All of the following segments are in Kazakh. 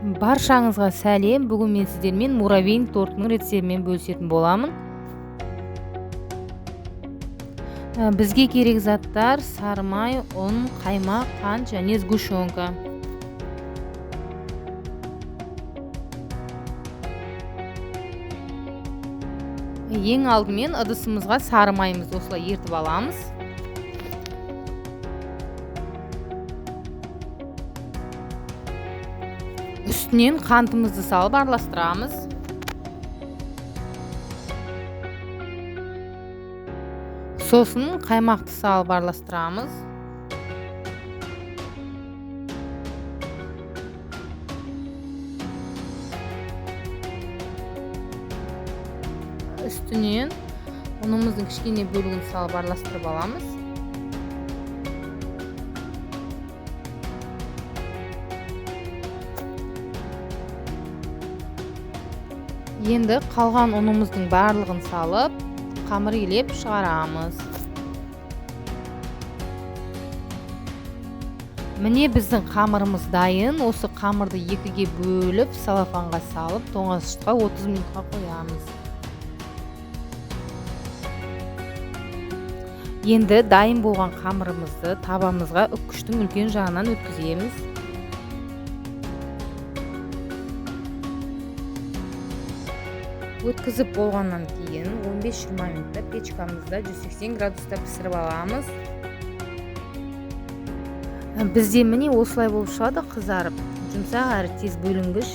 Баршаңызға сәлем. Бүгін мен сіздермен муравейник тортының рецептімен бөлісетін боламын. Бізге керек заттар: сары май, ұн, қаймақ, қант және сгущенка. Ең алдымен ыдысымызға сары майымызды осылай ертіп аламыз. Үстінен қантымызды салып араластырамыз. Сосын қаймақты салып араластырамыз. Үстінен ұнымыздың кішкене бөлігін салып араластырып аламыз. Енді қалған ұнымыздың барлығын салып, қамыр илеп шығарамыз. Міне біздің қамырымыз дайын. Осы қамырды екіге бөліп, салафанға салып, тоңазытқышқа 30 минутқа қоямыз. Енді дайын болған қамырымызды табамызға үккіштің үлкен жағынан өткіземіз. Өткізіп болғаннан кейін 15-20 минутта печкамызда 180 градуста пісіріп аламыз. Бізде міне осылай болып шығады, қызарып, жұмсақ әрі тез бөлінгіш.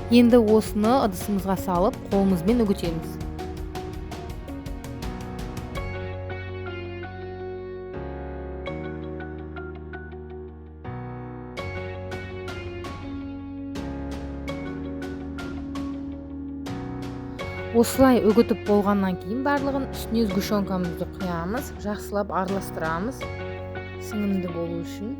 Енді осыны ыдысымызға салып, қолымызбен үгітеміз. Осылай үгітіп болғаннан кейін барлығын үстіне сгущенкамызды құямыз, жақсылап араластырамыз, сіңімді болу үшін.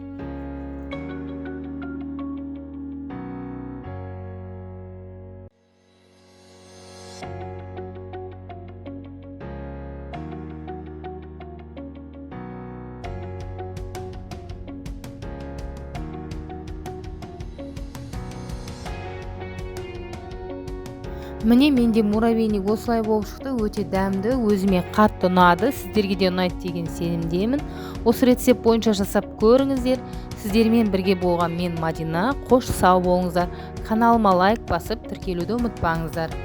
Міне менде муравейник осылай болып шықты, өте дәмді, өзіме қатты ұнады, сіздерге де ұнайды деген сенімдемін. Осы рецепт бойынша жасап көріңіздер. Сіздермен бірге болған мен Мадина. Қош сау болыңыздар. Каналыма лайк басып, тіркелуді ұмытпаңыздар.